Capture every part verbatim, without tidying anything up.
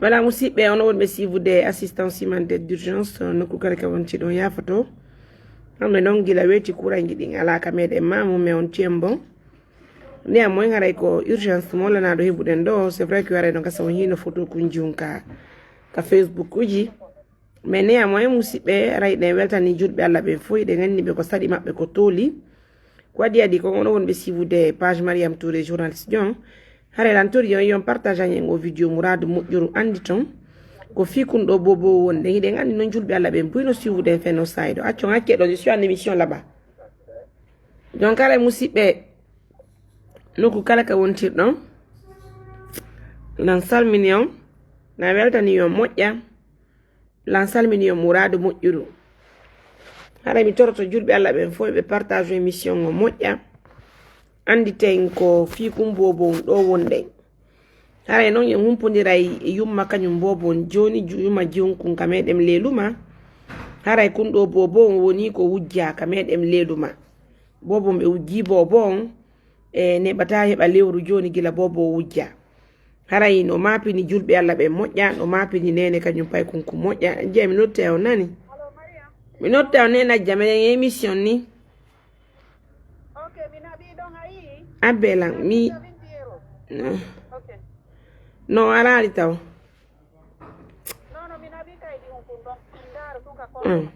Voilà, musidɓe, on wonɓe siifude assistance humanitaire d'urgence, nokku kala ka wonti ɗon yaafoto. Hande noon gila weeti kuranji ɗin alaa ka meɗen maamu, mais on tiyam bon. Néanmoins haray ko urgence mo lanaaɗo heɓuɗen ɗo, c'est vrai que haray ɗon ka sawo hino photo kun junka ka Facebook uji. Mais néanmoins musidɓe, haray ɗen weltani julɓe Allah ɓen fof, ɗen anndi ɓe ko saɗi maɓɓe ko tooli. Ko waɗi adi ko on wonɓe siifude page Mariam Touré journaliste Dion. Haray lan tori yon yon partage en o vidéo muradu moƴƴuru anndi ton. Ko fii kun ɗo bobo wonde hiɗen anndi noon julɓe Allah ɓen buyno siifude en fenno sayɗo. Accon hakke ɗo, je suis en émission là-bas. Donc haray musidɓe, nokku kala ka wontirɗon, lan salmini on, na weltani yon moƴƴa. Lan salmini on muradu moƴƴuru. Haray mi toroto julɓe Allah ɓen fof ɓe partage émission o moƴƴa. Anndi ten ko fii kun bobo on ɗo wonde. Haray noon en humpondiray e yumma kañum bobo on jooni ju-, yumma jiwun kun ka meɗen leeluma. Haray kun ɗo bobo on woni ko wujja ka meɗen leeluma. Bobo on ɓe wujji bobo on e neɓata heɓa lewru jooni gila bobo o wujja. Haray no maapini julɓe Allah ɓen moƴƴa, no maapini neene kañum pay kun kun moƴƴa. Jeyi mi notte o nani. Mi notte o nena jam eɗen émission ni. Abbe lan mi no alaali taw. Mm.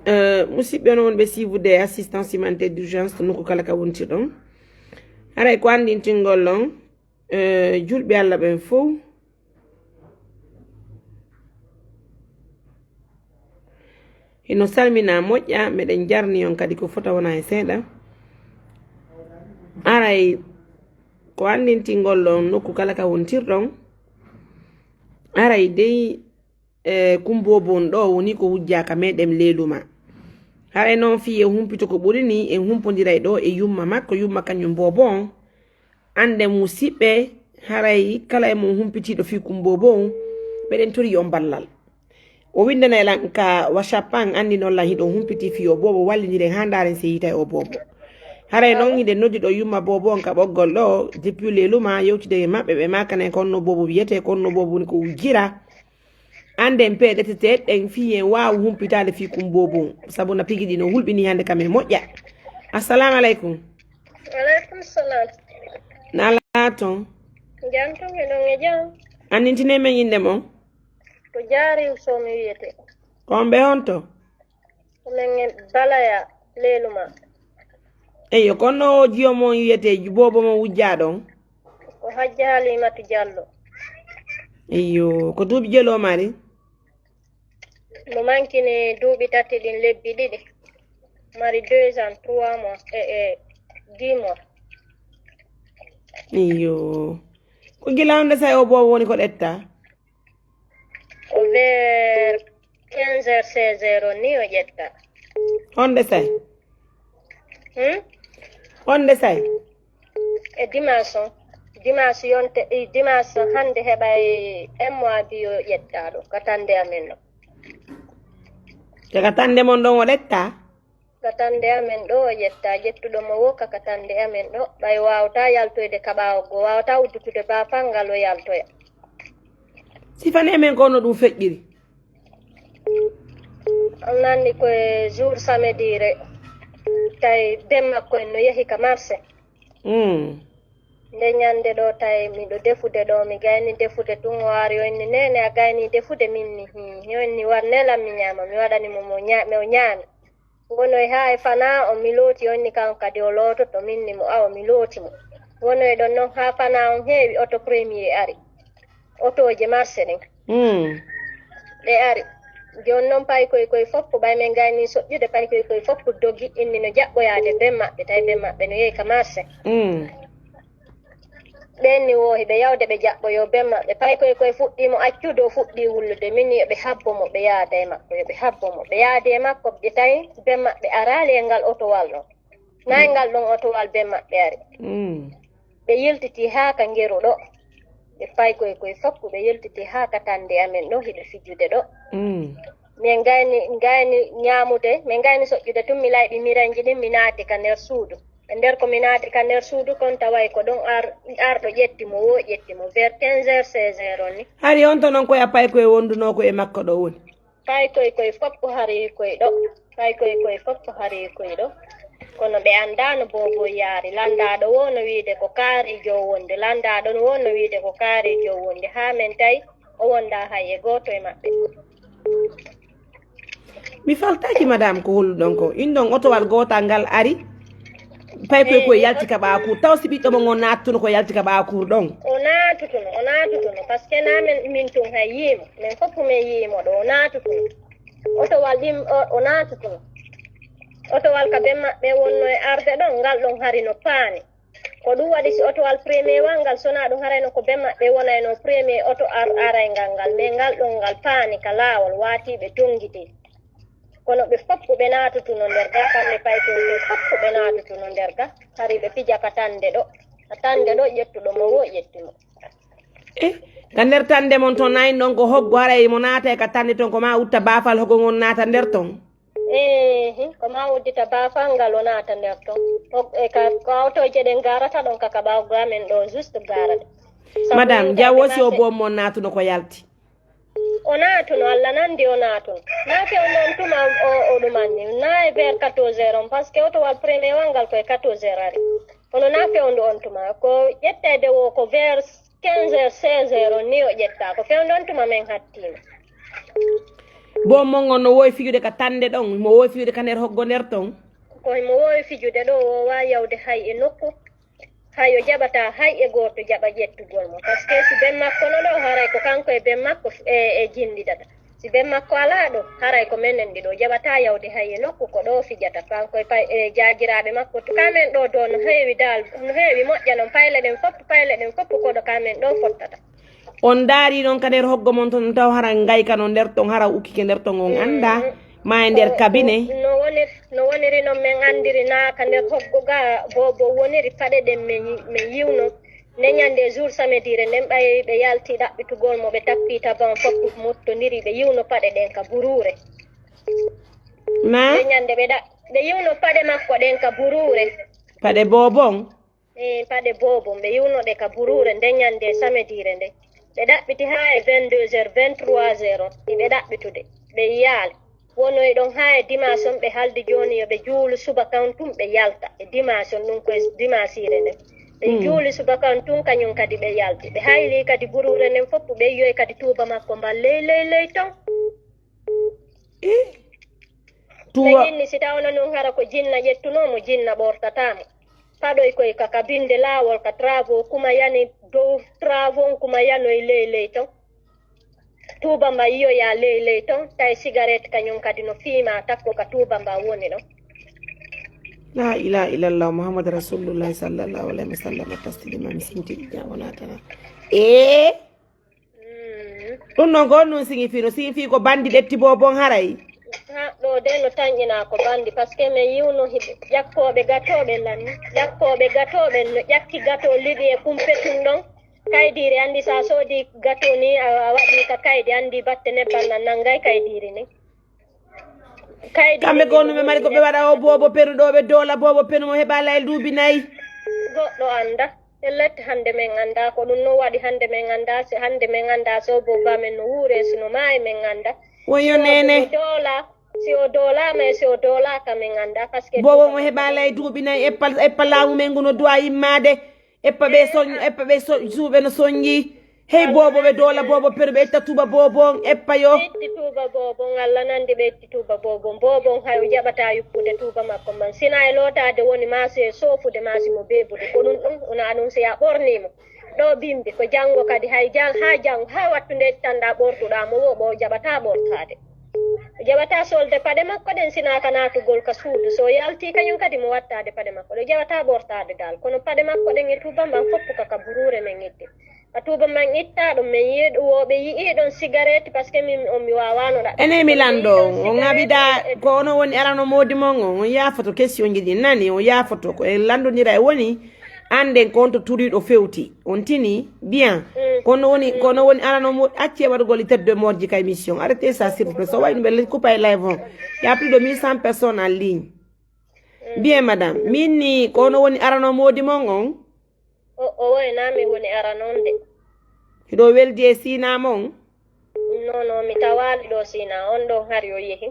Eh, musidɓe on wonɓe siifude assistance humanitaire d'urgence nokku kala ka wontirɗon. Haray ko anndintingol on, eh, julɓe Allah ɓen fof. Hino salmina moƴƴa, meɗen jarni on kadi ko fota wona e seeɗa. Haray ko anndintingol on nokku kala ka wontirɗon. Haray dey, eh, kun bobo on ɗo woni ko wujja ka meɗen leeluma. Haray noon fii en humpito ko ɓuri ni, en humpondiray ɗo e yumma makko, yumma kañum bobo on. Annden musidɓe, haray kala e mon humpitiiɗo fii kun bobo on, meɗen tori on ballal. O winndanay lan ka WhatsApp an, anndi noon lan hiɗon humpiti fii o bobo, wallindiren haa ndaaren si yiytay o bobo. Haray noon hiɗen noddi ɗo yumma bobo on ka ɓoggol ɗo, depuis leeluma, yewtide e maɓɓe, ɓe maakanay ko honno bobo wiyetee, ko honno bobo woni ko wujjira. Annden peeɗe tete ɗen fii en waawu humpitaade fii kun bobo on. Sabu na pigi ɗi no hulɓini hannde kam e moƴƴa. Assalaamu aleykum. Aleykum salam. Na alaa ton? Jam ton e ɗon e jam. Anndintine men innde mon? Ko Jaari Sow mi wiyetee. Ko on ɓe honto? Ko men e Balaya, Leeluma. Eyyo, kono o jiyo mon wiyetee bobo mo wujjaa ɗon? Ko Hajja Halimatu Jallo. Eyyo, ko duuɓi jelo mari? Mo mankini duuɓi tati ɗin lebbi ɗiɗi. Mari deux ans, trois mois, e, e dix mois. Eyyo. Ko gila on nde say o bobo woni ko ɗetta? Ko vers quinze heures, seize heures on ni o ƴetta. Honde say? Hmm? Honde say? E dimanche on. Dimanche yonte, e dimanche hannde heɓay un mois bi o ƴetta ɗo, ka tande amen ɗo. Te ka tande mon ɗon o ɗetta? Ka tande amen ɗo o ƴetta, ƴettuɗo mo wo ka, ka tande amen ɗo. Ɓay waawata yaltoyde ka ɓaawo goo, waawata uddutude baapangal o yaltoya. Sifane men ko no ɗum feƴƴiri. On nanndi ko e jour samedi re, tawi ben makko en no yehi ka marché. Mm. Nde ñande ɗo tawi miɗo defude ɗo, mi gayni defude tun, o ari o inni, "Neene, a gayni defude?" Min mi hii. O inni, "War nelam mi ñaama." Mi waɗani mo, mo ña-, mo ñaami. Wonoy haa e fanaa on mi looti, o inni kanko kadi o loototo, min ni mo awa mi looti mo. Wonoy ɗon non haa fanaa on heewi, oto premier ari. Otooje marché ɗen. Mm. Ɗe ari. Jooni non paykoy koy fof, ɓay men gayni soƴƴude, paykoy koy fof dogi, inni no jaɓɓoyaade ben maɓɓe, tawi ben maɓɓe no yehi ka marché. Mm. Ɓen ni woohi ɓe yawde ɓe jaɓɓoyoo ben maɓɓe. Paykoy koy fuɗɗii mo accude, o fuɗɗii wullude. Min ni yo ɓe habbo mo, ɓe yaada e makko, yo ɓe habbo mo. Ɓe yaadi e makko, ɓe tawi ben maɓɓe araali e ngal otowal ɗon. Nayi ngal ɗon otowal ben maɓɓe ari. Mm. Ɓe yiltiti haa ka ngeru ɗo. Ɓe paykoy koy fof, ɓe yiltiti haa ka tande amen ɗo, hiɓe fijude ɗo. Mm. Min gayni, gayni ñaamude, min gayni soƴƴude tun, mi layɓi miranji ɗin, mi naati ka nder suudu. E nder ko mi naati ka nder suudu kon, taway ko ɗon ar-, arɗo ƴetti mo, wo ƴetti mo vers quinze heures, seize heures on ni. Hari on to noon koye a pay koye wondunoo ko e makko ɗo woni. Paykoy koy fof ko hari koy ɗo. Paykoy koy fof ko hari koy ɗo. Kono ɓe anndaano boobo yaari. Lanndaaɗo wo no wiide ko kaarijo wonde. Lanndaaɗo wo no wiide ko kaarijo wonde. Haa men tawi o wonda hay e gooto e maɓɓe. Mi faltaaki, madame, ko holluɗon ko. In ɗon otowal gootal ngal ari. Paykoy koy yalti ka ɓaakuur. Taw si ɓiɗɗo mon on naattuno ko yalti ka ɓaakuur ɗon. O naatutuno, o naatutuno. Parce que na men, min tun hay yiimo. Men fof men yiimo ɗo, o naatutuno. Otowal ɗin, o, o naatutuno. Otowal ka ben maɓɓe wonno e arde ɗon, ngal ɗon hari no paani. Ko ɗum waɗi si otowal premier wal ngal sonaa ɗum harayno ko ben maɓɓe wonayno premier oto ar-, arayngal ngal. Mais ngal ɗon ngal paani ka laawol, waati ɓe tongiti. Kono ɓe fof ɓe naatutuno nder ga, kamɓe paykoy ɓe fof ɓe naatutuno nder ga. Hari ɓe fija ka tande ɗo. Ka tande ɗo ƴettuɗo mo wo ƴetti mo. Eh, ka nder tande mon ton nayin ɗon ko hoggo haray mo naata e ka tande ton ko ma utta baafal hogo ngon naata nder ton. Eehi, ko ma uddita baafal ngal o naata nder ton. Hog-, e ka, ko awtooje ɗen garata ɗon ka, ka ɓaawo ga men ɗo juste garata. Sabu Madame, min jawo kadi si o ma fe- boom mon naatuno ko yalti. O naatuno, Allah nandi o naatuno. Na fewndo on tuma o, o ɗumanni. Na e vers quatorze heures on, parce que otowal premier wal ngal ko e quatorze heures ari. Kono na fewndo on tuma. Ko ƴetteede wo ko vers quinze heures, seize heures on ni o ƴetta. Ko fewndo on tuma men hattima. Boom mon on no wowi fijude ka tande ɗon, mo wowi fijude ka nder hoggo nder ton. Ko mo wowi fijude ɗo, o wa yawde hay e nokku. Hay o jaɓata hay e gooto jaɓa ƴettugol mo. Parce que si ben makko no ɗo, haray ko kanko e ben makko f-, e, e jinndidata. Si ben makko alaa ɗo, haray ko menen ɗiɗo. O jaɓata yawde hay e nokku ko ɗo fijata. Kanko e pay-, e jaagiraaɓe makko. To ka men ɗo do no heewi dal, no heewi moƴƴa non. Payle ɗen fof, payle ɗen fof ko ɗo ka men ɗo fottata. On ndaari noon ka nder hoggo mon ton taw hara ngayka no nder ton, hara ukkike nder ton, on anndaa. Mm. Ma e nder Ko, kabine. Ko no wonir-, no woniri noon, men anndiri naa ka nder hoggo ga boobo woniri, paɗe ɗen men yi-, men yiwno. Nde ñande jour samedire nden, ɓay ɓe yalti ɗaɓɓitugol mo, ɓe tappi taban fof mottondiri, ɓe yiwno paɗe ɗen ka buruure. Na? Nde ñande ɓe ɗa-, ɓe yiwno paɗe makko ɗen ka buruure. Paɗe boobon? Ee, paɗe boobon, ɓe yiwno ɗe ka buruure nde ñande samedire nde. Ɓe ɗaɓɓiti haa e vingt-deux heures, vingt-trois heures on, iɓe ɗaɓɓitude. Ɓe yiyaali. Wonoy ɗon haa e dimanche on, ɓe haldi jooni yo ɓe juulu suba kan tun ɓe yalta. E dimanche on, ɗum koye dimanche ire nden. Ɓe Hmm. juuli suba kan tun, kañum kadi ɓe yalti. Ɓe hayli kadi buruure nden fof, ɓe yiyoy kadi tuuba makko mban ley, ley, ley ton. Ih. Ɓe Tuuba. Inni si tawno non hara ko jinna ƴettunoo mo, jinna ɓortataa mo. Paɗoy koy ka, ka binde laawol, ka travaux, kuma yani dow travaux, kuma yanoy ley, ley ton. Tuuba mba yiyoya ley ley ton, tawi sigaret kañum kadi no fiima takko ka tuuba mba woni ɗon. La ilaha illallah Muhammad Rasulullah sallallahu alaihi wasallam, taslima, mi sinti ɗum wona tan. Eh? Mm. Ɗum ɗon ko honɗum signifie? No signifie ko bandi ƴetti boobon haray? Ha, ɗo de no tanƴina ko bandi, parce que min yiwno hiɓe ƴakkooɓe gatooɓe lan, ƴakkooɓe gatooɓe no ƴakki gato liɗi e kumpetum ɗon. Kaydiiri, anndi so a soodi gato ni, a, a waɗi ka kaydi, anndi batte nebban nan nanngay kaydiiri ni. Kaydiiri Kamɓe ni ko no honɗum ɓe mari ko ɓe waɗa o boobo penu ɗo, ɓe doola boobo penu mo heɓa lay duubi nayi. Goɗɗo annda. Pellet, hannde men annda ko ɗum no waɗi, hannde men annda si, hannde men annda so boobo amen no wuure, si no maayi men annda. Woyo Si o nene. Doola, si o doolaama e si o doolaaka men annda, parce que Boobo mo heɓa lay duubi nayi, eppa, eppa laamu men ngu no duwa yimmaade. Eppa ɓe soñ-, eppa ɓe so-, suuɓe no soñji. Hey boobo ɓe doola boobo pero ɓe etta tuuba boobo on, eppa yo. Ɓe itti tuuba boobo on, Allah nandi ɓe itti tuuba boobo on. Boobo on hay o jaɓata yuppude tuuba makko man. Sina e lootaade woni maa si e soofude maa si mo beebude. Ko ɗum ɗum, wona ɗum si a ɓornii mo. Ɗo bimbi ko janngo kadi hay jal-, haa janngo, haa wattu nde tanɗa ɓortuɗaa mo wo, ɓo jaɓata ɓortaade. O jaɓata solde paɗe makko ɗen sina ka naatugol ka suudu. So o yalti kañum kadi mo wattaade paɗe makko ɗe. O jaɓata ɓortaade dal. Kono paɗe makko ɗen e tuuba mban fof ka, ka buruure men itti. Ka tuuba mban itta ɗum men yi'i ɗum wo ɓe yi'i ɗon sigaret parce que min on mi waawano ɗaɓɓude. Ene mi Kono ɓe lanndo yi'i ɗon on, on sigaret ŋaɓida e, e ko ono woni arano moodi mon on, on yaafoto question ji ɗin nani, on yaafoto ko en lanndondira e woni. Annden ko on to turiiɗo fewti. On tini? Bien. Mm. Kono woni, mm. Kono woni alano mo acce waɗugol teddo morji ka émission. Arrêtez ça, s'il vous plaît. So wayno ɓe kupa e live on. Il y a plus de mille cent personnes en ligne. Bien, madame. Min ni, ko ono woni arano moodi mon on? O, o woni na min woni arano on de. Hiɗo weldi e Sina mon? Non, non, mi tawaali ɗo Sina. On ɗon hari o yehi.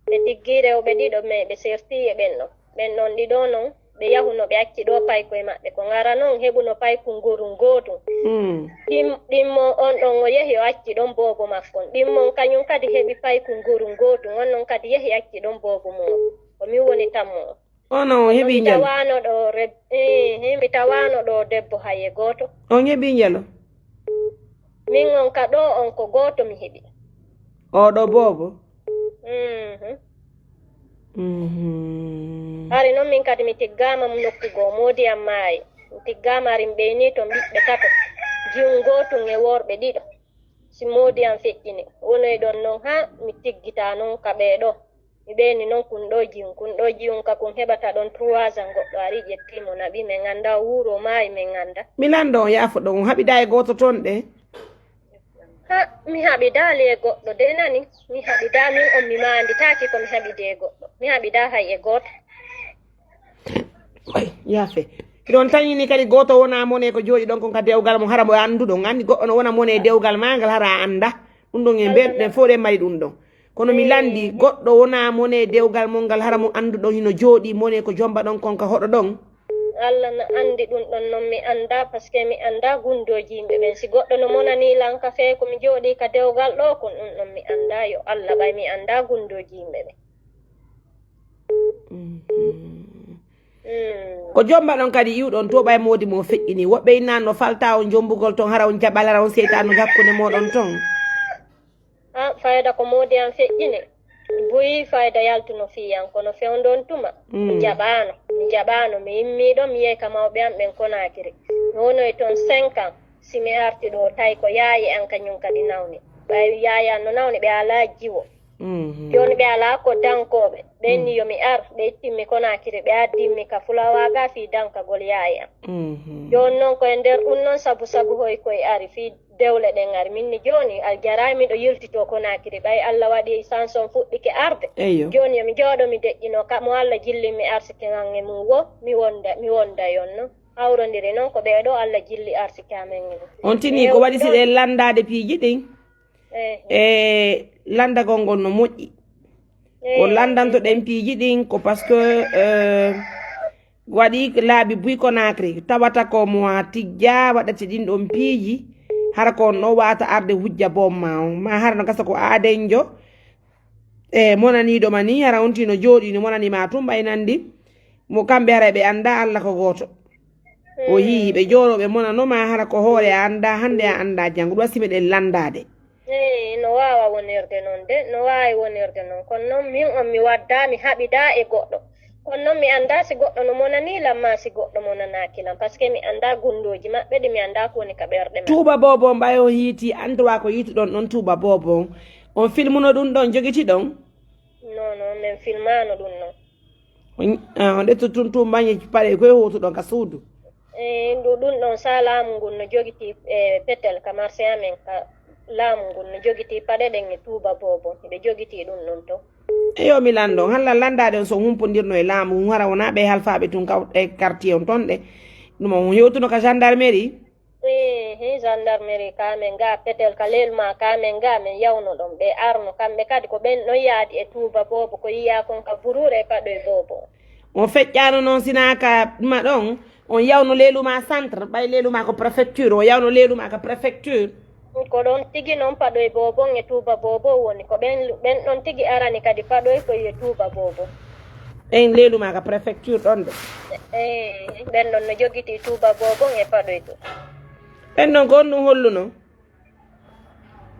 Ɓe tiggiire o ɓe ɗiɗo, mais ɓe serti e ɓen ɗon. Ɓen ɗon ɗiɗo non, ɓe yahuno ɓe acci ɗo paykoye maɓɓe. Ko ngara non heɓuno payku nguru ngootu. Mm. Ɗim-, ɗimmo on ɗon o yehi o acci ɗon boobo makkon. Ɗimmon kañum kadi heɓi payku nguru ngootu. On non kadi yehi acci ɗon boobo mum. Ko min woni tammo. Ono o heɓi mi njalo? Tawaano ɗo reb-, eh, eh, mi tawaano ɗo debbo haye gooto. On heɓi njalo? Min on ka ɗo on ko gooto mi heɓi. Oɗo boobo? Mhm. Mhm. Hari non min kadi mi tiggaama mo nokku goo, moodi am maayi. Mi tiggaama hari mi ɓeyni to ɓiɓɓe tato. Jiyum gootun e worɓe ɗiɗo. Si moodi am feƴƴini, wonoy ɗon non haa mi tiggita non ka ɓee ɗo. Mi ɓeyni non kun ɗo jiyum, kun ɗo jiyum ka kun heɓata ɗon trois ans goɗɗo ari ƴetti mo naɓi, min annda o wuuro maayi, min annda. Mi lanndo on yaafo ɗon, on haɓida e gooto ton ɗe? Ha, mi haɓidaali e goɗɗo de nani, mi haɓidaa min on mi maanditaaki ko mi haɓidi e goɗɗo. Mi haɓidaa hay e gooto. Way, yaafe. Hiɗon tañini kadi gooto wona mone ko jooɗi ɗon kon ka dewgal mo hara mo annduɗon. Anndi goɗɗo no wona mone e dewgal ma ngal hara a annda. Ɗum ɗon e mbeɗen fof ɗen mari ɗum ɗon. Kono mi lanndi goɗɗo wona mone e dewgal mon ngal hara mo annduɗon hino jooɗi mone ko jomba ɗon kon ka hoɗo ɗon. Allah na anndi ɗum ɗon non mi annda, parce que mi annda gundooji yimɓe ɓen. Si goɗɗo no monani lan ka fee ko mi jooɗi ka dewgal ɗo, kon ɗum ɗon mi annda. Yo Allah ɓay mi annda gundooji yimɓe ɓen. Mhm. Mm. Ko jomba ɗon kadi iwɗon to ɓay moodi mo feƴƴini. Woɓɓe innan no falta on jombugol ton, hara on jaɓal, hara on seytaanu hakkunde moɗon ton. Ah, fayda ko moodi am feƴƴini. Buyi fayda yaltuno fii an, kono fewndon tuma. Mm. Mi jaɓaano, mi jaɓaano, mi immi ɗo, mi yehi ka mawɓe am ɓen Konaakiri. Mi wonoyi ton cinq ans, si mi arti ɗo, tawi ko yaaye an kañum kadi nawni. Ɓay yaaye an no nawni, ɓe alaa jiwo. Mhm. Jooni ɓe alaa ko dankooɓe. Ɓen ni yo mi ar, ɓe ittimmi Konaakiri, ɓe addimmi ka Fulawaa ga fii dankagol yaaye am. Mhm. Jooni non ko e nder ɗum non sabu sabu hoy koye ari fii dewle ɗen ari. Min ni jooni a jaraay miɗo yiltitoo Konaakiri, ɓay Allah waɗi sanson fuɗɗike arde. Eyyo. Jooni yo mi jooɗo mi deƴƴinoo ka mo Allah jilli mi arsike an e mum wo, mi wonda, mi wonda yon non. Hawrondiri non ko ɓee ɗo Allah jilli arsike amen e mum. On tini ko waɗi si ɗen lanndaade piiji ɗin? Eh. E lanndagol ngol no moƴƴi. Ko eh, lanndantoɗen piiji ɗin ko parce que, eh, waɗi laabi buy Konaakiri, tawata ko mo a tijja waɗata ɗin ɗon piiji, hara ko on ɗo wata arde hujja boom ma on. Ma hara no gasa ko aadenjo, e monaniiɗo ma ni, hara on tino jooɗi no monani ma tun ɓay nandi. Mo kamɓe hara ɓe annda Allah ko gooto. O yii ɓe jooɗo ɓe monano ma hara ko hoore a annda hannde a annda janngo. Ɗum wasi meɗen lanndaade. Eey, no waawa wonirde noon de, no waawi wonirde noon. Kono noon min on mi waddaa, mi haɓidaa e goɗɗo. Kono noon mi anndaa si goɗɗo no monanii lan maa si goɗɗo monanaaki lan, parce que mi anndaa gunndooji maɓɓe ɗi, mi anndaa ko woni ka ɓerɗe maɓɓe. Tuuba boobo on ɓay o hiiti, an tawa ko yiituɗon ɗon tuuba boobo on. On filmuno ɗum ɗon, jogiti ɗon? Non, non, min filmaano ɗum noon. On, ah, on ƴettu tun tuuba ñe paɗe koye hootuɗon ka suudu? Eh, ndu-, ɗum ɗon sa laamu ngun no jogitii, eh, petel ka marché amen, ka laamu ngun no jogitii paɗe ɗen e tuuba boobo. Hiɓe jogitii ɗum ɗon to. Eyo, mi lanndo. Hannde lanndaade on so humpondirno e laamu ngun, hara wonaa ɓe halfaaɓe tun kaw-, e quartier on ton ɗe. Ɗum on hewtuno ka gendarmerie? Ehe, gendarmerie ka men ga, petel ka lelma ka men ga, men yawno ɗon. Ɓe arno, kamɓe kadi ko ɓen ɗon yaadi e tuuba boobo, ko yiyaa kon ka buruure e paɗoy boobo. On feƴƴaano noon sinaa ka ma ɗon, on yawno leluma centre, ɓay leluma ko préfecture, on yawno leluma ka préfecture. Ko ɗon tigi noon paɗoy boobo e tuuba boobo woni, ko ɓen, ɓen ɗon tigi arani kadi paɗoy koy e tuuba boobo. Ɓen leluma ka préfecture ɗon de. Eh, ɓen ɗon no jogitii tuuba boobo e paɗoy to. Ɓen ɗon ko on ɗum holluno?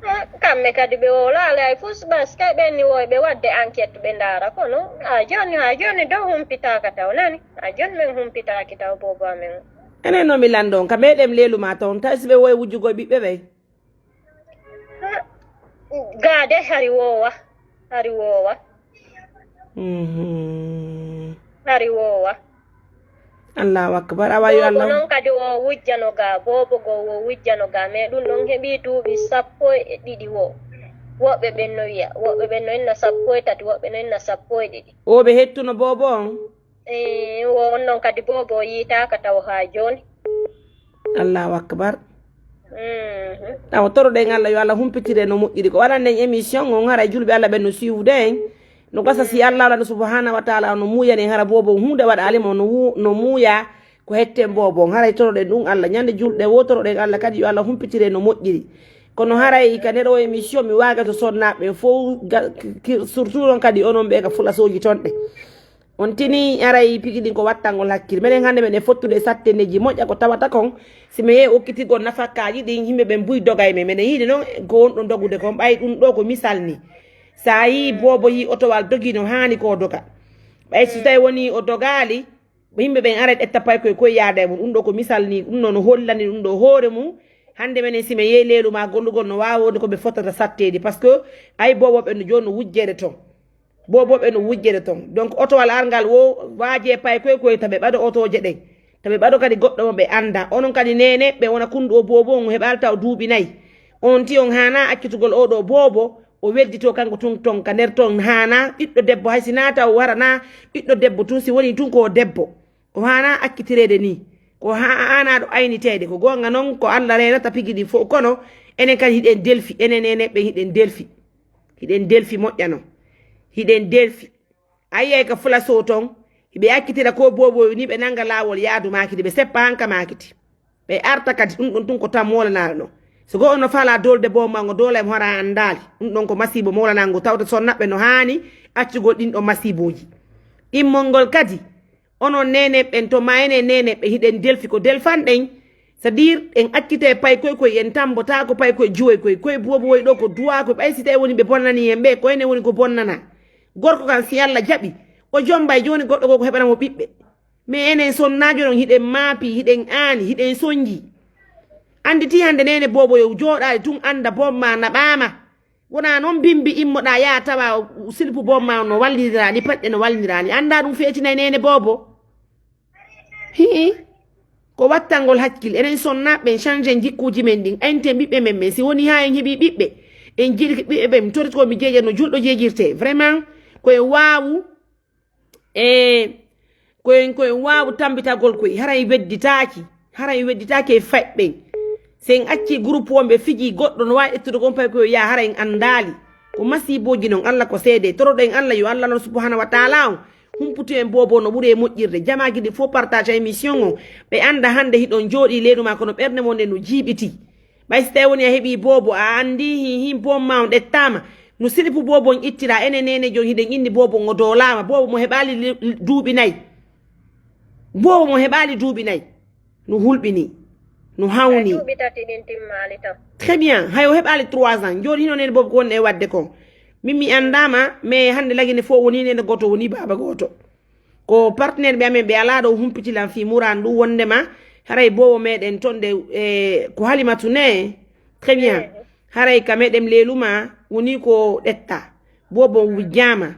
Ah, kamɓe kadi ɓe wowlaali hay fus, parce que ɓen ni woyɓe waɗde enquête ɓe ndaara, kono haa jooni, haa jooni dow humpitaaka taw nani. Haa jooni min humpitaaki taw boobo amen. Enen no mi lanndo on, ka meɗen leluma taw, tawi si ɓe woy wujjugol ɓiɓɓe ɓey? Ah, gaa de hari woowa, hari woowa. Mhm. Hari woowa. Allahu akbar. Awa yo boobo Allah. Noon kadi o wujjano ga, boobo go o wujjano ga, mais ɗum ɗon heɓi duuɓi sappo e ɗiɗi wo. Woɓɓe ɓen no wiya, woɓɓe ɓen no inna sappo e tati, woɓɓe no inna sappo e ɗiɗi. O ɓe hettuno boobo on? Ee, wo on noon kadi boobo o yiitaaka taw haa jooni. Allahu akbar. Mhm. Awa, toroɗen Allah yo Allah humpitire no moƴƴiri. Ko waɗan ɗen émission on, haray julɓe Allah ɓen no suivre en. No gasa si Allah wala no subhanahu wa ta'ala no muuyani en, hara boobo huunde waɗaali mo no wu-, no muuya ko hetten boobo on. Haray toroɗen ɗum Allah. Ñande julɗe wo toroɗen Allah kadi yo Allah humpitire no moƴƴiri. Kono haray ka nder o émission mi waaga to sonnaaɓe ɓen fof ga-, ki-, surtout on kadi onon ɓe ka fulasooji ton ɗe. On tini aray pigi ɗin ko wattangol hakkille. Menen hannde meɗen fottude e sattendeji moƴƴa ko tawata kon. Si mi yehi okkitigol nafakkaji ɗin, yimɓe ɓen buy doga e men. Meɗen yiɗi noon ko on ɗon dogude kon. Ɓay ɗum ɗo ko misal ni. Sa yi boobo yi otowal dogi no haani ko doga. Ɓay si tawi woni o dogaali, yimɓe ɓen ara ƴetta pay koye koye yaada e mum. Ɗum ɗo ko misal ni. Ɗum ɗo no hollani ɗum ɗo hoore mum. Hannde menen si men yehi leelu ma gollugol no waawa wonde ko ɓe fotata satteede. Parce que ay boobo ɓen no jooni no wujjere ton. Boobo ɓe no wujjere ton. Donc, otowal arngal wo waaje pay koye koye taɓe ɓaɗo otooje ɗen. Taɓe ɓaɗo kadi goɗɗo mo ɓe annda. Onon kadi neene ɓe wona kundu o boobo on heɓaali taw duuɓi nayi. On ti on haana accitugol o ɗo boobo, o weddito kanko tun ton ka nder ton haana ɓiɗɗo debbo hay si naata o wara na ɓiɗɗo debbo tun si woni tun ko o debbo. O haana accitireede ni. Ko ha-, haanaaɗo ayniteede. Ko goonga non ko Allah reenata pigi ɗin fof. Kono enen kadi hiɗen delfi. Enen neene ɓen hiɗen delfi. Hiɗen delfi moƴƴa non. Hiɗen delfi. A yiyay ka fula sow ton, hiɓe accitira ko booboy ni ɓe nanga laawol yaadu maakiti, ɓe seppa hanka maakiti. Ɓe arta kadi, ɗum ɗon tun ko tan moolanaaɗo non. So goɗɗo no faalaa doolde boobo maa ngo, doola e mo hara anndaali. Ɗum ɗon ko masiibo moolanaa ngo, tawta sonnaɓɓe no haani accugol ɗin ɗon masiibooji. Immol ngol kadi, onon neene ɓen to maa enen neene ɓe hiɗen delfi ko delfan ɗen. C'est-à-dire, en accitay pay koy koy, en tambotaako pay koy juwoy koy, koy boobo woy ɗo ko duwaa koy, ɓay si tawi woni ɓe bonnani en ɓe, ko enen woni ko bonnanaa. Gorko kan si Allah jaɓi, o jombay jooni goɗɗo goo ko heɓana mo ɓiɓɓe. Mais enen sonnaajo non hiɗen maapi, hiɗen aani, hiɗen sonji. Annditi hannde neene boobo yo jooɗaali tun annda boom ma naɓaama. Wonaa noon bimbi immoɗaa yaa tawa silpu boom ma no wallindiraani, paɗɗe no wallindiraani. Anndaa ɗum feetinay neene boobo. Hii. Ko wattangol hakkil. Enen sonnaaɓe ɓen change en jikkuuji men ɗin. Aynten ɓiɓɓe men ɓen. Si woni haa en heɓii ɓiɓɓe, en jiɗi ɓiɓɓe ɓen. Mi torito ko mi jeeja no julɗo jeejirtee. Vraiment, ko en waawu, e, ko en, ko en waawu tambitagol koy. Haray wedditaaki. Haray wedditaaki e fay ɓen. Si en accii groupe wonɓe fiji goɗɗo no waawi ƴettude gon pay koyo yaa hara en anndaali. Ko masiibooji non, Allah ko seede. Toroɗen Allah yo Allah non subhanahu wa taala on humputu en boobo no ɓuri e moƴƴirde. Jamaaji ɗi fof partage émission o. Ɓe annda hannde hiɗon jooɗii leydu maa kono ɓernde mon nde no jiiɓitii. Ɓay si tawi woni a heɓii boobo, a anndi hin, hin boom maa on ƴettaama. No silipu boobo on ittiraa, enen neene jooni hiɗen inni boobo on o doolaama. Boobo mo heɓaali li-, duuɓi nayi. Boobo mo heɓaali duuɓi nayi. No hulɓinii. No hawnii. Duuɓi tati ɗin timmaali tan. Très bien. Hay o heɓaali trois ans. Jooni hino neene boobo ko woni e waɗde kon. Min mi anndaama, mais hannde lagine fof woni neene gooto, woni baaba gooto. Ko partenaire ɓe amen ɓe alaa ɗo humpiti lan fii muraan ɗum wonndema haray boobo meɗen ton de, e, ko Halimatu ne. Très bien. Haray ka meɗen leelu ma woni ko ɗetta. Boobo wujjaama.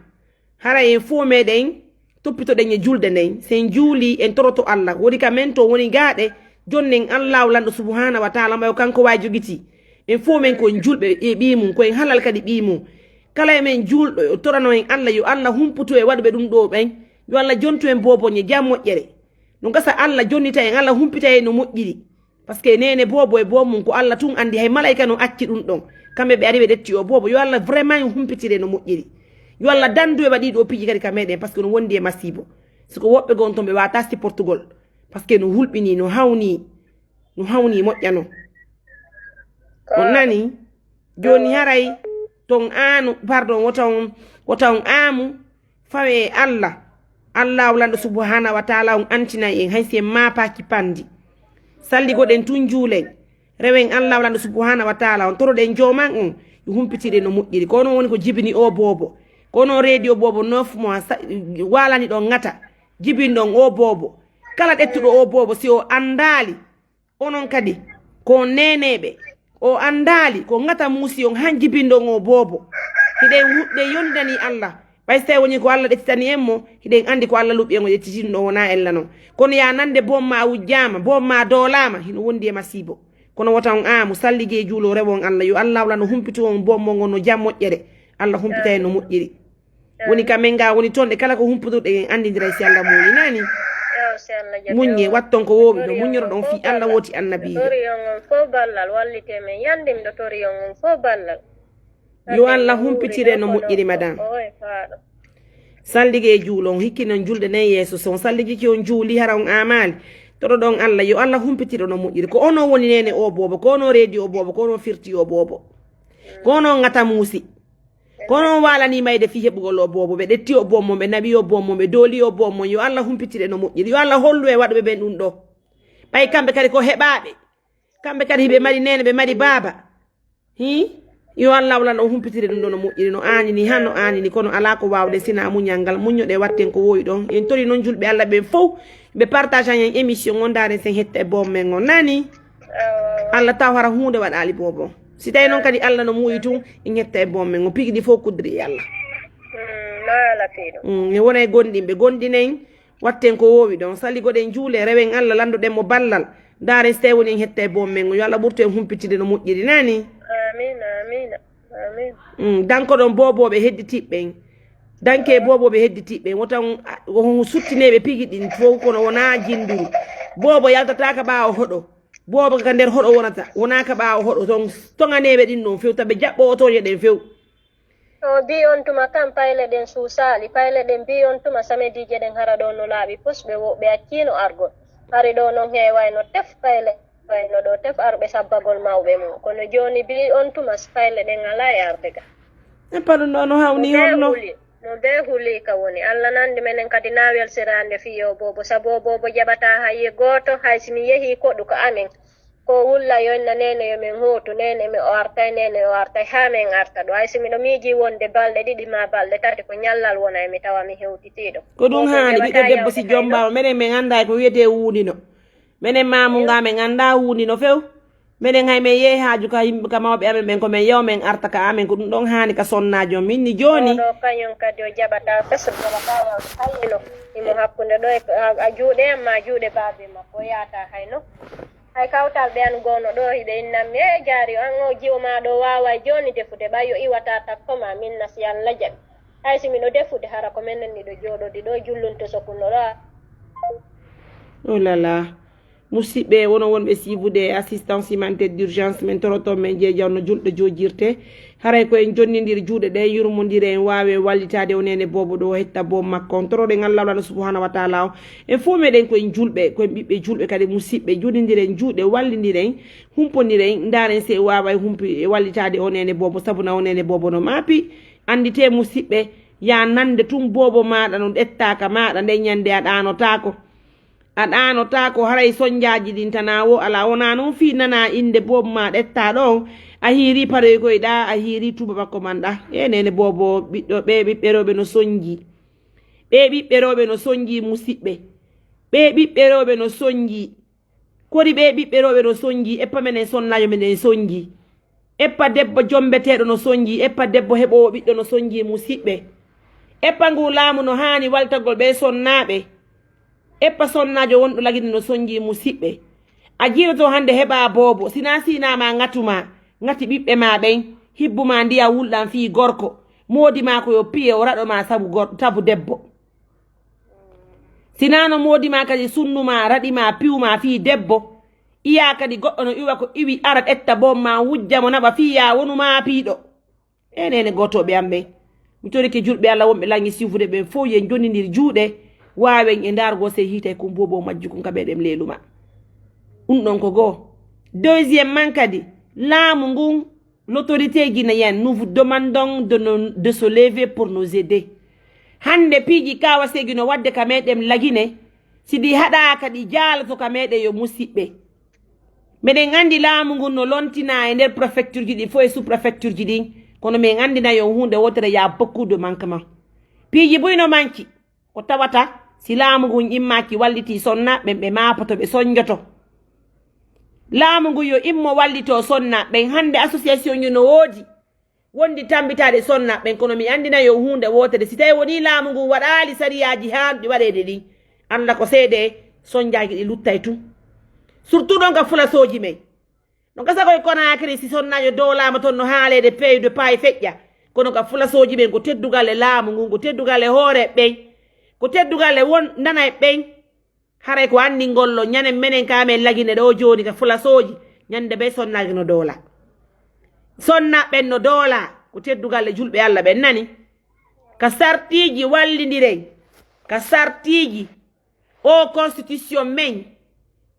Haray en fof meɗen toppitoɗen e julde nden. Si en juulii, en toroto Allah. Woni ka men to woni gaaɗe, jonnen Allaahu lanɗo subhaanahu wa taala mayo kanko waawi jogitii. En fof men ko en julɓe e ɓii mum, ko en halal kadi ɓii mum. Kala e men juulɗo, o torano en Allah, yo Allah humputu e waɗuɓe ɗum ɗo ɓen. Yo Allah jontu en booboñe jam moƴƴere. No gasa Allah jonnita en, Allah humpita en no moƴƴiri. Parce que neene boobo e boom mum ko Allah tun anndi, hay malayka no acci ɗum ɗon. Kamɓe ɓe ari ɓe ƴetti o boobo. Yo Allah vraiment humpitire no moƴƴiri. Yo Allah dandu e waɗi ɗo piiji kadi ka meɗen, parce que no wondi e masiibo. Si ko woɓɓe gon ton ɓe wata supportugol. Parce que no hulɓini, no hawni, no hawni moƴƴano. On nani? Jooni haray ton aanu, pardon, wota on, wota on aamu, fawe e Allah. Allaahu lanɗo subhaanahu wa taala on antinay en, hay si en maapaaki panndi. Salligoɗen tun juulen. Rewen Allaahu lanɗo subhaanahu wa taala on, toroɗen jooman on, yo humpitire no moƴƴiri. Ko onon woni ko jibini o boobo. Ko onon reedi o boobo neuf mois, sa-, waalani ɗon ŋata. Jibin ɗon o boobo. Kala ɗettuɗo o boobo, si o anndaali, onon kadi, ko neeneeɓe, o anndaali, ko ŋata muusi on han jibinɗon o boobo. Hiɗen huɗde yondani Allah. Ɓay so tawi woni ko Allah ɗettitani en mo, hiɗen anndi ko Allah luɓi en o ƴettitino ɗo wonaa ella non. Kono ya nande boom ma wujjaama, boom ma doolaama, hino wondi e masiibo. Kono wota on aamu, sallige e juulo, rewon Allah. Yo Allah wala no humpitu on bommol ngol no jam moƴƴere. Allah humpita en no moƴƴiri. Woni ka men ga woni toon, ɗe kala ko humputuɗe en anndidira si Allah muuyi nani. Muññe, watton ko woowi ɗo, muññoro ɗon fii Allah wooti annabiijo. Toriyon on fof ballal, wallite men, yande miɗo toriyon on fof ballal. Yo Allah humpitire no moƴƴiri, madame. Sallige e juulon, hikki non julde nden yeeso, so on salligiki on juuli, hara on aamaali. Toroɗon Allah, yo Allah humpitire no moƴƴiri. Ko ono woni nene o boobo, ko ono reedi o boobo, ko ono firti o boobo. Ko ono ngata muusi. Ko ono waalani mayde fii heɓugol o boobo, ɓe ɗetti o boomon, ɓe nawi o boomon, ɓe dooli o boomon. Yo Allah humpitire no moƴƴiri. Yo Allah hollu e waɗuɓe ɓen ɗum ɗo. Ɓay kamɓe kadi ko heɓaaɓe. Kamɓe kadi hiɓe mari nene, ɓe mari baaba. Hi? Yo Allah wala no humpitire ɗum ɗo no moƴƴiri, no aanini, han no aanini, kono alaa ko waawde sina muñal ngal. Muññoɗe, watten ko woowi ɗon. En tori noon julɓe Allah ɓen fow, ɓe partage en émission on, ndaaren sen hetta e boom men on. Nani? Allah taw hara huunde waɗaali boobo. Si tawi noon kadi Allah no muuyi tun, en hetta e boom men on. Piiji ɗi fow kuddiri e Allah. Mm, no ala fii ɗum. Mm, mi wona e gondinɓe, gondinen. Watten ko woowi ɗon, saligoɗen, juulen, rewen Allah, lanndoɗen mo ballal. Ndaaren si tawi woni en hetta e boom men on. Yo Allah ɓurtu en humpitinde no moƴƴiri, nani? Amiin, amiin, amiin. Mm, dankoɗon boobooɓe hedditiiɓe ɓen. Danke boobooɓe hedditiiɓe ɓen. Wota on, a, on suttineeɓe piiji ɗin fow, kono wonaa jinnduru. Boobo yaltataaka ɓaawo hoɗo. Boobo ka nder hoɗo wonata, wonaa ka ɓaawo hoɗo. Ton toŋaneeɓe ɗin ɗon few, tabe jaɓɓo o tooñe ɗen few. O bi on tuma kam payle ɗen suusaali, payle ɗen bi on tuma samediije ɗen hara ɗo no laaɓi pus, ɓe wo-, ɓe acciino argol. Hari ɗo non heewayno tef payle, wayno ɗo tef arɓe sabbagol mawɓe mum. Kono jooni bi on tuma payle ɗen alaa e arde ga. E paɗum ɗo no hawni honno? Huli, no bee huli ka woni. Allah nandi menen kadi na welsiraande fii o boobo, sabu o boobo jaɓataa hay e gooto, hay si mi yehi koɗu ka amen. Ko wulla yo inna neene yo min hootu, neene mi o artay, neene o artay, haa min arta ɗo. Hay si miɗo miiji wonde balɗe ɗiɗi maa balɗe tati, ko ñallal wona e mi tawa mi hewtitiiɗo. Ko ɗum haani, ɓiɗɗo debbo si jombaama, menen min anndaa ko wiyetee wuundino. Menen maamu nga min anndaa wuundino few. Menen hay min yehi haaju ka yimɓe, ka mawɓe amen ɓen, ko min yaw min arta ka amen, ko ɗum ɗon haani ka sonnaajo min ni jooni. Oɗo kañum kadi o jaɓataa fes, o jaɓataa yawde hayno. Imo hakkunde ɗo e a, a juuɗe am maa juuɗe baabe makko, o yaata hayno. Hay kawtal ɓe an goono ɗo, hiɓe innammi, "E jaari, an o jiwo maa ɗo waaway jooni defude, ɓay o iwata takko ma, min na si Allah jaɓi. Hay si miɗo defude, hara ko menen miɗo jooɗodi ɗo, jullunto sokunno ɗo a." Oh là là. Musidɓe, wono wonɓe siifude assistance humanitaire d'urgence, min toroto min jeejawno julɗo joojirte. Haray ko en jonnindiri juuɗe ɗe, yurmondire, en waawe wallitaade o neene boobo ɗo hetta boom makko on. Toroɗen Allah wala subhanahu wa taala o. En fof meɗen ko en julɓe, ko en ɓiɓɓe julɓe kadi musidɓe. Jonnindiren juuɗe, wallindiren, humponiren, ndaaren si en waaway humpi e wallitaade o neene boobo, sabu na o neene boobo no maapi. Anndite musidɓe, ya nande tun boobo maaɗa no ɗetta ka maaɗa, nden ñande a ɗaanotaako. A ɗaanotaako, haray sonjaaji ɗin tanaa wo alaa. Wonaa non fii nanaa innde boobo maa ɗettaa ɗon, a hiirii paroygoy ɗaa, a hiirii tuuba makko man ɗaa. E neene boobo, ɓiɗɗo, ɓee ɓiɓɓe rewɓe no sonjii. Ɓee ɓiɓɓe rewɓe no sonjii, musiɓɓe. Ɓee ɓiɓɓe rewɓe no sonjii. Kori ɓee ɓiɓɓe rewɓe no sonjii, eppa menen sonnaajo menen sonjii. Eppa debbo jombeteeɗo no sonjii, eppa debbo heɓoowo ɓiɗɗo no sonjii, musiɓɓe. Eppa ngu laamu no haani waltagol ɓee sonnaaɓe. Eppa sonnaajo wonɗo Lagine no sonjii, musiɓɓe. A jiiloto hannde heɓaa boobo, si naa siinaa maa ŋatu maa, ŋati ɓiɓɓe maa ɓen, hibbu maa ndiyam wulɗam fii gorko, moodi maa ko yo piye o raɗo maa sabu gor-, sabu debbo. Si naa no moodi maa kadi sunnu maa, raɗi maa, piwu maa fii debbo, iyaa kadi goɗɗo no iwa ko iwi ara ƴetta boom maa wujja mo naɓa fii yaa wonu maa piiɗo. E neene gootooɓe am ɓen, mi torike julɓe Allah wonɓe Lagine siifude ɓen fow, yo en jonnindir juuɗe, waawen e ndaargol sey hiitay kun boobo majju kun ka ɓeeɗem leelu maa. Ɗum ɗon ko goo. Deuxième man kadi, laamu ngun, l'autorité guinéenne, nous vous demandons de, nos, de se lever pour nous aider. Hannde piiji kaawa segi no waɗde ka meeɗen Lagine, si ɗi haɗaaka ɗi jaaloto ka meeɗen yo musiɓɓe. Meɗen anndi laamu ngun no lontinaa e nder préfecture ji ɗin fof e sous-préfecture ji ɗin, kono min anndinay on huunde wootere, y a beaucoup de manquement. Piiji buy no manki, ko tawata si laamu ngun immaaki wallitii sonnaaɓe ɓen, ɓe maapoto, ɓe sonjoto. Laamu ngun yo immo wallitoo sonnaaɓe ɓen. Hannde association ji no woodi, wondi tambitaade sonnaaɓe ɓen, kono mi anndinay on huunde wootere. Si tawii wonii laamu ngun waɗaali sariyaaji haanuɗi waɗeede ɗin, Allah ko seede, sonjaaji ɗi luttay tun. Surtout ɗon ka fulasooji men. No gasa koye Conakry, si sonnaajo doolaama toon no haaleede peewi de paayi feƴƴa. Kono ka fulasooji ɓen, ko teddugal e laamu ngun, ko teddugal e hooreeɓe ɓen, ko teddugal e won nanay ɓen. Haray ko anndi ngollo, ñanen menen ka men Lagine ɗo jooni ka fulasooji, ñande bee sonnaajo no doola. Sonnaaɓe ɓen no doola, ko teddugal e julɓe Alla ɓen nani. Ka sartiiji wallindiren, ka sartiiji o constitution men.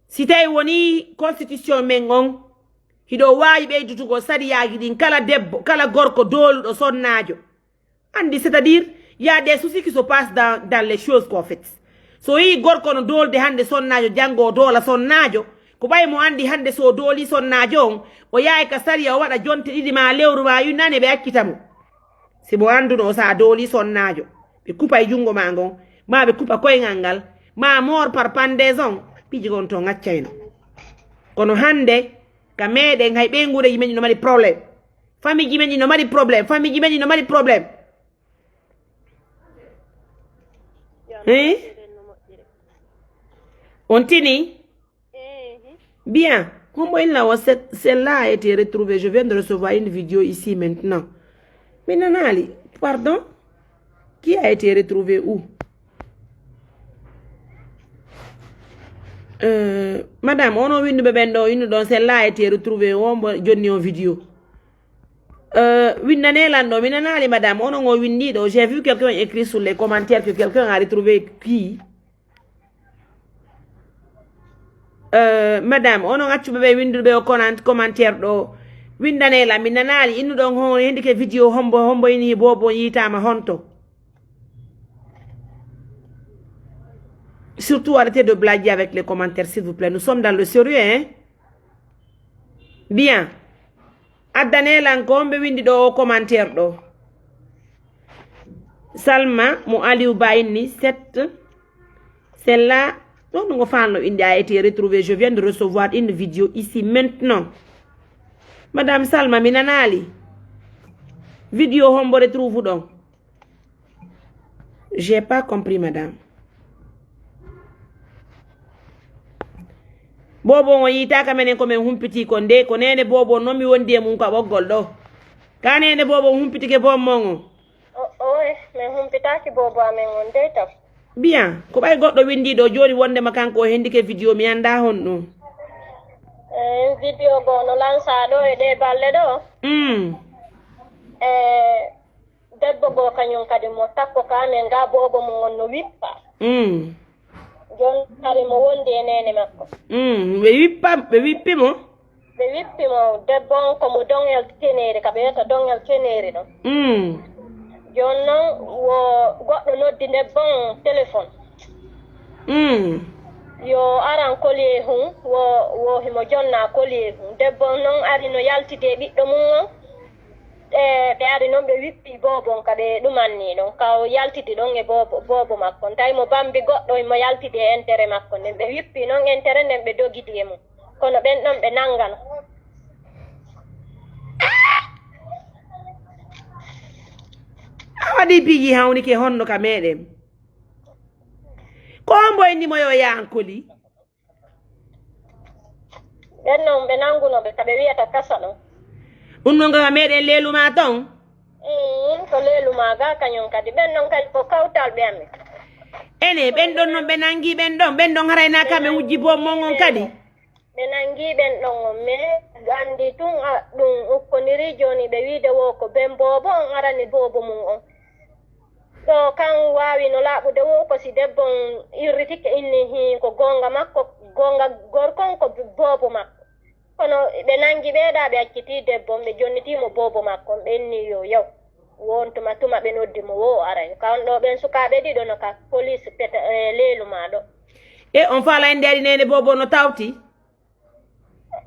Si tawi woni constitution men on, hiɗo waawi ɓeydutugol sariyaaji ɗin, kala debbo, kala gorko dooluɗo sonnaajo. Anndi, c'est-à-dire, il y a des soucis qui se passent dans, dans les choses qu'on fait. So yii gorko no doolde hannde sonnaajo, janngo o doola sonnaajo, ko ɓay mo anndi hannde so o dooli sonnaajo on, o yahay ka sariya o waɗa jonte ɗiɗi ma lewru ma yu nane ɓe accita mo. Si mo annduno o sa dooli sonnaajo, ɓe kupa e junngo ma ngon, ma ɓe kupa koyngal ngal, ma mort par pendaison, piiji gon to ngaccayno. Kono hannde, ka meɗen hay ɓeynguureeji men ɗi no mari problème. Famille ji men ɗi no mari problème. Famille ji men ɗi no mari problème. Hein? On tini? Bien. Hombo inna o, celle-là a été retrouvée. Je viens de recevoir une vidéo ici maintenant. Mi nanaali. Pardon? Qui a été retrouvé où? Euh, madame, ono winduɓe ɓen ɗo, innu ɗon, celle-là a été retrouvé, o mbo jonni on vidéo. Euh, windane lan ɗo, mi nanaali, madame, ono ngo winndi ɗo. J'ai vu quelqu'un écrit sur les commentaires que quelqu'un a retrouvé qui? Euh, madame, onon accuɓe ɓe winndude ɓe o comment-, commentaire ɗo, windane lan, mi nanaali innuɗon hon, hendi ke vidéo hombo, hombo ini bobo yiitaama honto. Surtout arrêtez de blaguer avec les commentaires, s'il vous plaît. Nous sommes dans le sérieux, hein? Bien. Addane lan ko homɓe windi ɗo o commentaire ɗo. Salma mo Aliou Ba inni sept. Celle-là, ɗon no ngo fanno inde a été retrouvé. Je viens de recevoir une vidéo ici maintenant. Madame Salma, mi nanaali. Vidéo hombo retrouve ɗon? J'ai pas compris, madame. Bobo on o yiitaaka menen ko men humpiti kon de, ko neene bobo on non mi wondi e mum ka ɓoggol ɗo. Ka neene bobo on humpitike bobo mon on? O, oye, min humpitaaki bobo amen on dey tam. Bien, ko ɓay goɗɗo windi ɗo jooni wondema kanko o hendike vidéo, mi anndaa honɗum. Eh, vidéo goo no lansaa ɗo e ɗee balɗe ɗo. Mm. Eh, debbo goo kañum kadi mo takko ka amen, ga bobo mum on no wippa. Mm. Jooni hari mo wondi e neene makko. Mm, ɓe wippa, ɓe wippi mo? Ɓe wippi mo, debbo on ko mo Dongel Teneeri, ka ɓe wiyata Dongel Teneeri ɗon. Mm. Jooni non, wo goɗɗo noddi debbo on téléphone. Mm. Yo aran collier hun, wo, wo himo jonna collier hun. Debbo on non ari no yaltidi e ɓiɗɗo mum on. E ɓe ari non ɓe wippi bobo on ka ɓe ɗumanni ɗon, ka o yaltidi ɗon e bobo, bobo makko on. Tawi mo bambi goɗɗo, himo yaltidi e intérêt makko nden. Ɓe wippi non intérêt nden, ɓe dogidi e mum. Kono ɓen ɗon ɓe nangano. A waɗi piiji hawnike honno ka meɗen. Ko hombo inni mo yo yahan koli? Ɓen non ɓe nanguno ɓe ka ɓe wiyata kasa ɗon. Ɗum non ka meɗen leelu ma ton? Mm, ko leelu ma ga kañum kadi. Ɓen non kadi ko kawtal ɓe amen. Ene, ɓen ɗon non ɓe nangi ɓen ɗon, ɓen ɗon haray na kamɓe wujji bobo mon on kadi? Ɓe nangi ɓen ɗon on, mais anndi tun a, ɗum ukkondirii jooni ɓe wiide wo ko ben bobo on arani bobo mum on. Ɗo kan waawi no laaɓude wo ko si debbo on irritike inni hii ko goonga makko, goonga gorko on ko bobo makko. Kono ɓe nangi ɓe ɗa ɓe accitii debbo on, ɓe jonnitii mo bobo makko on, ɓe inni yo yaw. Won tuma, tuma ɓe noddi mo wo o aray. Ka on ɗo ɓen sukaaɓe ɗiɗo no ka police peta, eh, leelu ma ɗo. E on faala inde ari neene bobo no tawti?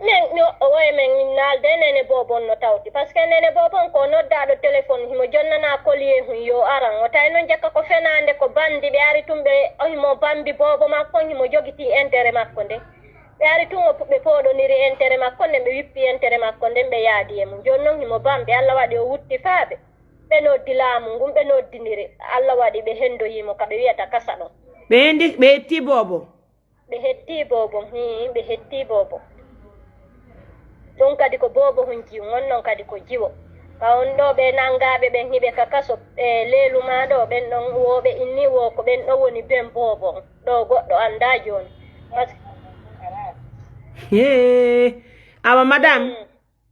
Min, mi o-, oye min naalde nene bobo on no tawti. Parce que nene bobo on ko noddaaɗo téléphone, himo jonnanaa collier hun yo aran. O tawi non jekka ko fenaande, ko bandi ɓe ari tun ɓe, o himo bambi bobo makko on, himo jogiti intérêt makko nden. Ɓe ari tun o pu-, ɓe pooɗoniri intérêt makko nden, ɓe wippi intérêt makko nden, ɓe yaadi e mum. Jooni non himo bambi, Alla waɗi o wutti faaɓe. Ɓe noddi laamu ngun, ɓe noddiniri. Alla waɗi ɓe hendoyii mo ka ɓe wiyata kasa ɗon. Ɓe hendi, ɓe hetti bobo? Ɓe hetti bobo, hii, ɓe hetti bobo. Ɗum kadi ko boobo hun jiw, on noon kadi ko jiwo. Ka on ɗo ɓe nanngaaɓe ɓen hiɓe ka kaso, ɓe leelu maa ɗo, ɓen ɗon wo ɓe inni wo ko ɓen ɗo woni ben boobo on. Ɗo goɗɗo anndaa jooni. Parce que Hee, awa madame,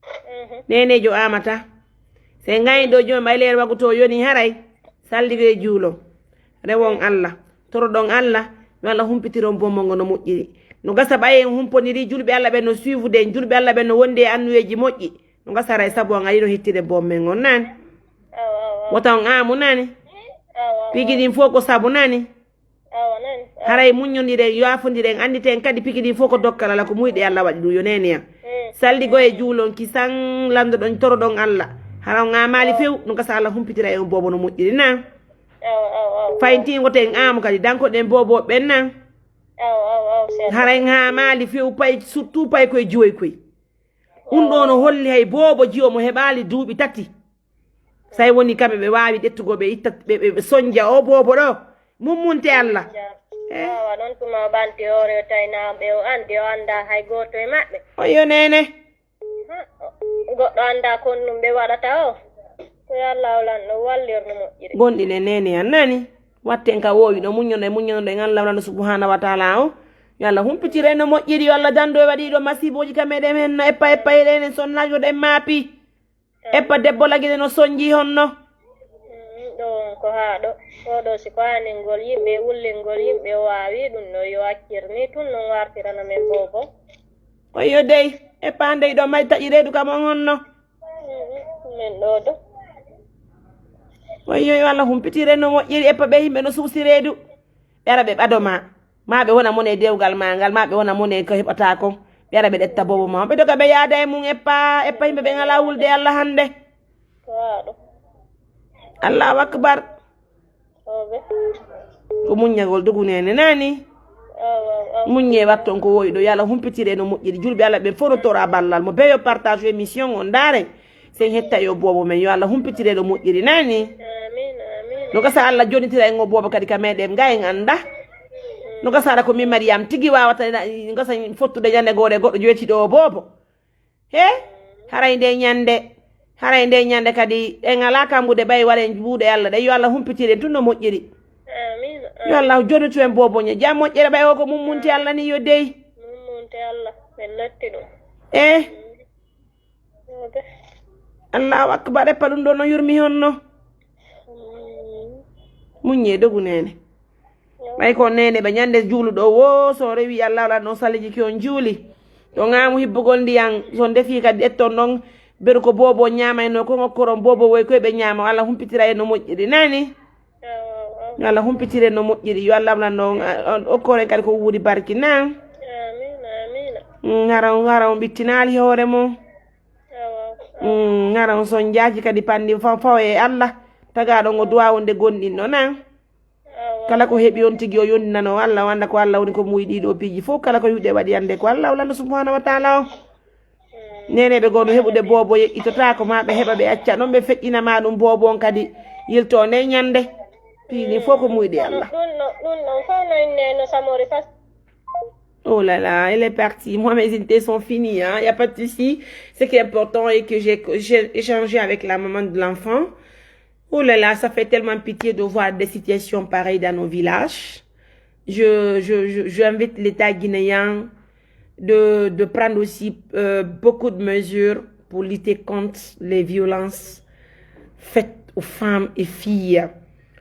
Mhm. Nenejo amata. Se ngayi ɗo jooni ɓay leer wagu to yoni haray. Saldigo e juulo. Rewon Allah. Toroɗon Allah. Yo Allah humpitiron bombo ngo no moƴƴiri. No gasa ɓay en humponiri julɓe Allah ɓen no suivude en. Julɓe Allah ɓen no wondi e annuyeeji moƴƴi. No gasa haray sabu an ari no hittire bombe ngon nani. Awa, awa, awa. Wota on amu nani. Awa, awa. Pigi ɗin fof ko sabu nani. Awa, nani. Awa. Haray muññondiren, yaafondiren, annditen kadi piki ɗin fof ko dokkal Allah, ko muyɗe Allah waɗi ɗum, yo nene am. Mm. Saldigo e juulon kisan, landoɗon, toroɗon Allah. Hara on amaali few, no gasa Allah humpitira e on boobo no moƴƴiri na. Awa, awa, awa. Fayin tingoten amu kadi, dankoɗen boobo ɓen na. Awa, awa, awa, seeɗa. Hara en amaali few, pay, surtout pay koye jiwoy koy. Ɗum ɗo no holli hay boobo jiwo mo heɓaali duuɓi tati. Say woni kamɓe ɓe waawi ƴettugo ɓe itta, ɓe, ɓe, ɓe sonja o boobo ɗo. Mummunte Allah. Eh. Awa, ɗon tuma o ɓanti hoore o tawi na ɓe o andi, o anda hay gooto e maɓɓe. Oyo nene. Ha, goɗɗo anda kon ɗum ɓe waɗata o. Ko yo Allah o lanɗo wallirno moƴƴiri. Gonɗi le nene an nani. Watten ka wowi ɗo muññono e muññono ɗo en Allah lanɗo subhanahu wa ta'ala o. Yo Allah humpitire no moƴƴiri, yo Allah dando e waɗi ɗo masiboji ka meɗen hen no eppa eppa eɗen en sonnajo ɗen maapi. Eppa debbo lagine no sonji honno. Mm, ɗo on ko haa ɗo. Oɗo si ko aningol yimɓe, wullingol yimɓe, o waawi ɗum ɗo, yo accir ni tun non wartirana men boobo. Oyo dey, eppa ndey ɗo mari taƴi reedu kam on honno. Mm, min ɗo do. Oyo, yo Allah humpitire no moƴƴiri, eppa ɓe yimɓe no suusi reedu. Ɓe ara ɓe ɓado ma. Ma ɓe wona mone dewgal ma ngal, ma ɓe wona mone ko heɓata kon. Ɓe ara ɓe ɗetta bobo ma. Ɓe doga ɓe yaada e mum eppa, eppa yimɓe ɓe ngala wulde Allah hande. Ko haa ɗo. Allahu akbar. Oɓe. Ko muññagol dogu nene nani. Awa, awa. Muññe watton ko woyi ɗo. Yo Allah humpitire no moƴƴiri. Julɓe Allah ɓen fof no tora ballal mo. Beyo partage émission on ndaare. Sen hetta yo boobo men. Yo Allah humpitire no moƴƴiri nani. Amin, amin. No gasa Allah jonitira en o boobo kadi ka meɗen. Nga en anda. No gasa ara ko min Mariam tigi wawata ena, no gasa fottude ñande gore goɗɗo joytiɗo o boobo. He? Haray nde ñande. Haray nde ñande kadi en ala kambude ɓay waɗen buuɗe Allah ɗe. Yo Allah humpitire tun no moƴƴiri. Amin. Yo Allah jonitu en boobo ñe. Jam moƴƴere ɓay o ko mummunte Allah ni yo dey. Mummunte Allah. Ɓe latti ɗum. Eh. Oke. Allahu akbar, eppa ɗum ɗo no yurmi honno. Mm. Muññe dogu nene. Ɓay ko nene ɓe ñande juuluɗo wo so rewi Allah wala no saliji ki on juuli. To ngamu hibbugol ndiyan so defi kadi etton ɗon beru ko boobo ñamayno ko ngokkoron boobo woy koy ɓe ñama Allah humpitira e no moƴƴiri nani. Yo Allah humpitire no moƴƴiri. Yo Allah wala no okkoren kadi ko wuuri barki na. Amin, amin. Mm, hara on, hara on ɓittinaali hoore mum. Awa. Mm, hara on sonjaaji kadi panndi faw faw e Allah. Tagaaɗo ngo duwa wonde gonɗinɗo na. Awa. Kala ko heɓi on tigi o yondinano Allah, o annda ko Allah woni ko muuyi ɗiɗo piiji fof. Kala ko yuɗe waɗi annde ko Allah o lanndo subhanahu wa ta'ala o. Neneɓe goo no heɓude boobo yeƴƴitotaako, ma ɓe heɓa ɓe acca ɗon, ɓe feƴƴina ma ɗum boobo on kadi yilto nde ñande. Piini fof ko muyɗi Allah. Ɗum ɗo, ɗum ɗon fof no inne no samori fas. Oh là là, elle est partie. Moi, mes idées sont finies, hein. Il n'y a pas de souci. Ce qui est important est que j'ai, j'ai échangé avec la maman de l'enfant. Oh là là, ça fait tellement pitié de voir des situations pareilles dans nos villages. Je, je, je, j'invite l'État guinéen de, de prendre aussi euh, beaucoup de mesures pour lutter contre les violences faites aux femmes et filles.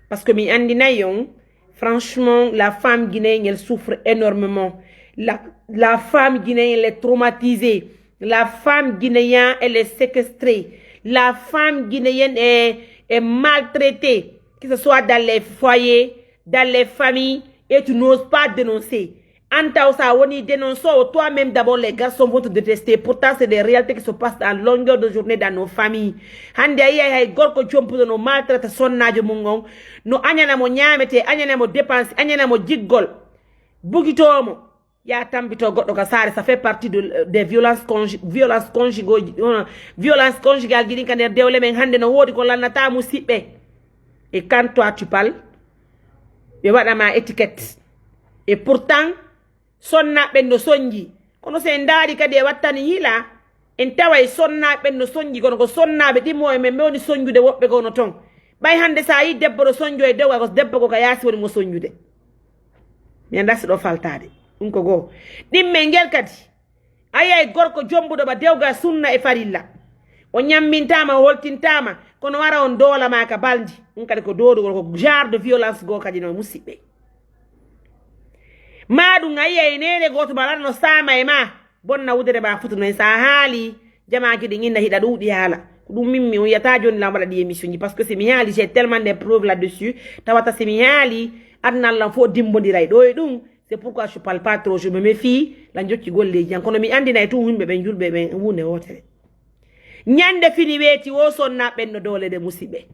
Parce que mi andinayon, franchement, la femme guinéenne, elle souffre énormément. La, la femme guinéenne, elle est traumatisée. La femme guinéenne, elle est séquestrée. La femme guinéenne est, est maltraitée, que ce soit dans les foyers, dans les familles, et tu n'oses pas dénoncer. An taw sa woni dénonçant, toi-même d'abord les garçons vont te détester. Pourtant c'est des réalités qui se passent en longueur de journée dans nos familles. Hande a yiyay hay gorko jompuɗo no maltraita sonnajo mum on, no añana mo ñamete, añana mo dépense, añana mo jiggol, bugitomo. Ya tambito goɗɗo ka saare, ça fait partie de, des violences conju- violences conjugales. Violence conjugale ji ɗin ka nder dewle men hande no woodi ko lannata musiɓɓe. Et quand toi tu parles, ɓe waɗa ma étiquette. Et pourtant, sonna ɓen no sonji. Kono so en ndaari kadi e wattani yila, En taway sonnaaɓe ɓen no sonji, kono ko sonnaaɓe ɗimmo e men ɓe woni sonjude woɓɓe ko no ton. Ɓay hannde so a yi debbo ɗo sonjo e dow, ko debbo ko ka yaasi woni mo sonjude. Mi anndaa si ɗo faltaade. Ɗum ko goo. Ɗimmel ngel kadi. A yiyay gorko jombuɗo ba dewgal sunna e farilla. O ñammintaama, o holtintaama, kono wara on doola ma ka balndi. Ɗum kadi ko doodugol, ko genre de violence goo kadi no, musiɓɓe. Maa ɗum a yiyay neene gooto ma wara no saama e ma. Bonna wudere ma futu noon. So a haali, jamaaji ɗin inna hiɗa ɗuuɗi haala. Ko ɗum min mi on yiyata jooni lan waɗa ɗi émission ji, parce que si mi haali, j'ai tellement de preuves là-dessus. Tawata si mi haali, aduna lan fof dimbondiray ɗo e ɗum. C'est pourquoi je parle pas trop, je me méfie lan jokki golleeji an. Kono mi anndinay tun yimɓe ɓen, julɓe ɓen, huunde wootere. Ñande fini weeti wo sonna ɓen no doole de, musiɓɓe.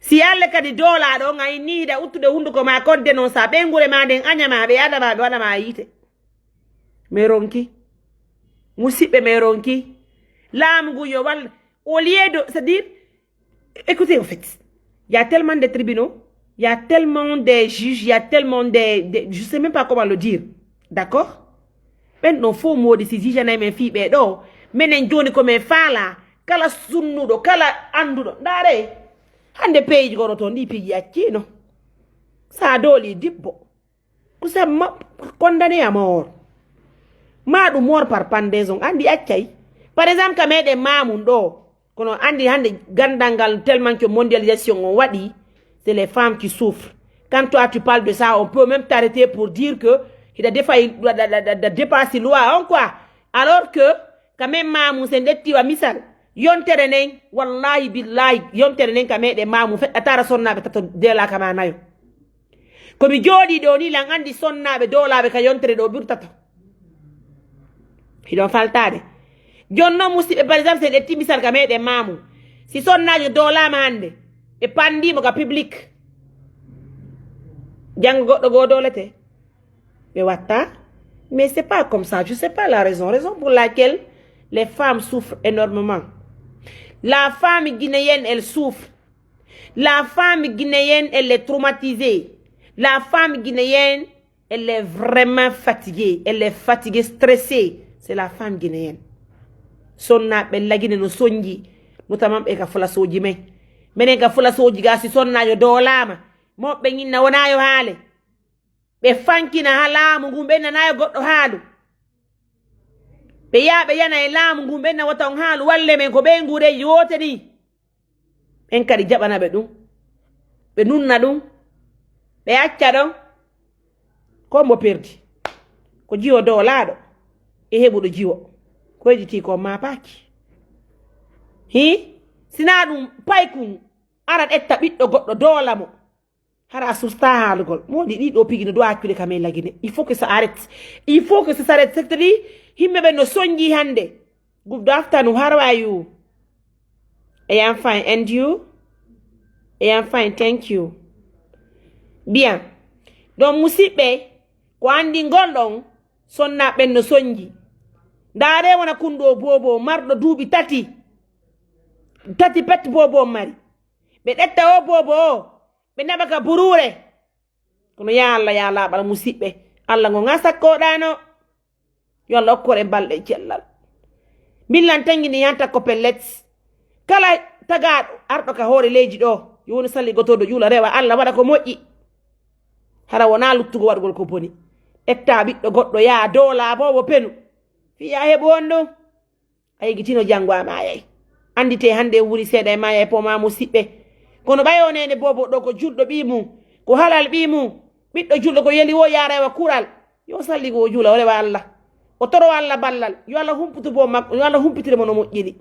Si Alla kadi doolaaɗo on, a inni hiɗa uttude hunnduko ma kodde noon, sa ɓeynguure ma nden aña ma, ɓe aɗa ma, ɓe waɗa ma yiite. Mais ronki. Musiɓɓe, mais ronki. Laamu ngu yo walla. Au lieu de, c'est-à-dire, écoutez, en fait, il y a tellement de tribunaux, il y a tellement de juges, il y a tellement de, de, je sais même pas comment le dire. D'accord? Ɓen ɗon fof moodi si jijanay men fii ɓee ɗoo. Menen jooni ko men faala, kala sunnuɗo, kala annduɗo. Ndaare, hannde peeji gono toon, ɗi peeji acciino. Sa dooli dibbo, ko sa ma-, condamné à mort. Ma ɗum mort par pendaison, anndi accay. Par exemple, ka meɗen Mamoun ɗo, kono anndi hannde ganndal ngal tellement que mondialisation on waɗi, c'est les femmes qui souffrent. Quand toi tu parles de ça, on peut même t'arrêter pour dire que hiɗa defa, hiɗa, hiɗa, hiɗa, hiɗa dépasse loi on quoi. Alors que quand même Mamoun, sen ƴetti wa misal, yontere nden, wallahi billahi, yontere nden ka meɗen Mamoun, feɗɗatara sonnaaɓe tato deelaka ma nayo. Ko mi jooɗii ɗoo nii, lan anndi sonnaaɓe doolaaɓe ka yontere ɗoo ɓurtata. Hiɗon faltaade. Jooni noon, musiɓɓe, par exemple, si en ƴetti misal ka meɗen Mamoun. Si sonnaajo doolaama hannde, ɓe panndii mo ka public. Janngo goɗɗo goo doolete. Ɓe watta. Mais c'est pas comme ça. Je sais pas la raison. Raison pour laquelle les femmes souffrent énormément. La femme guinéenne, elle souffre. La femme guinéenne, elle est traumatisée. La femme guinéenne, elle est vraiment fatiguée. Elle est fatiguée, stressée. C'est la femme guinéenne. Sonnaaɓe Lagine no sonji, notamment ɓe ka fulasooji men. Menen ka fulasooji ga, si sonnaajo doolaama, moɓɓe ñinna wonaa yo haale. Ɓe fankina ha laamu ngun, ɓe nana yo goɗɗo haalu. Ɓe yaa ɓe yana e laamu ngun, ɓe na wota on haalu, walle men ko ɓe nguureeji woote nii. Ɓen kadi jaɓana ɓe ɗum. Ɓe nunna ɗum. Ɓe acca ɗon. Ko mbo perdi. Ko jiwo doolaaɗo e heɓuɗo jiwo. Ko hedditi ko maapaaki. Hi? Sinaa ɗum paykun ara ƴetta ɓiɗɗo goɗɗo doola mo. Hara a susta haalugol. Moodi ɗiɗo pigi no ɗo accude kam e Lagine. Il faut que ça arrête. Il faut que ça s'arrête. C'est-à-dire, yimɓe ɓen no sonji hannde. Good afternoon, how are you? I am fine, and you? I am fine, thank you. Bien. Donc, musiɓɓe, ko anndingol ɗon, sonna ɓen no sonji. Ndaare wona kunɗo boobo, marɗo duuɓi tati. Tati pet boobo on mari. Ɓe ƴetta o boobo o, ɓe naɓa ka buruure. Kono ya Allah, ya laaɓal musiɓɓe. Allah ngo ŋa sakkoɗano. Yo Allah okkor en balɗe cellal. Mbillan tangini yanta ko pellet. Kala tagaɗo arɗo ka hoore leydi ɗo, yo woni salli gotoɗo ƴuula rewa Allah waɗa ko moƴƴi. Hara wona luttugo waɗugol ko boni. Etta ɓiɗɗo goɗɗo ya doola bobo penu. Fiya heɓu on ɗum. A yigitino janngo a maayay. Anndite hannde en wuri seeɗa e maaya e poma musiɓɓe. Kono ɓayo nene bobo ɗo ko julɗo ɓii mum, ko halal ɓii mum, ɓiɗɗo julɗo ko yeli wo yaara wa kural. Yo salligo o juula o rewa Allah. O toro Allah ballal. Yo Allah humputu bo makko, yo Allah humpitire mo no moƴƴiri.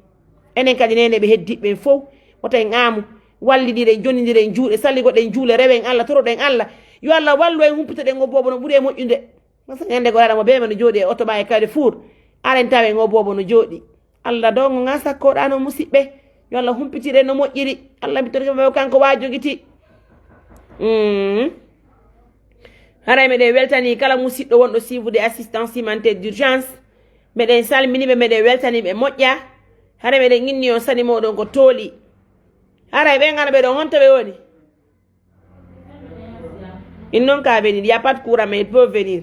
Enen kadi nene ɓe heddiɓe ɓen fow. Wota en aamu. Wallidiren, jonidiren juuɗe, salligoɗen juule, rewen Allah, toroɗen Allah. Yo Allah wallu en, humpitoɗen o bobo no ɓuri e moƴƴude. Masa ñande ko raɗa mo be no jooɗi e oto ma e Carrefour. Aren tawe ngo bobo no jooɗi. Allah do ngo ŋa sakkoɗano musiɓɓe. Yo Allah humpitire no moƴƴiri. Allah mi torke mo kanko wa jogiti. Mm. Haray meɗen weltani kala musiɗɗo wonɗo siifude assistance humanitaire d'urgence. Meɗen salmini ɓe, meɗen weltani ɓe moƴƴa. Haray meɗen inni on sani moɗon ko tooli. Haray ɓe ngana ɓe ɗon honto ɓe woni? Ils n'ont qu'à venir. Il n'y a pas de courant, mais ils peuvent venir.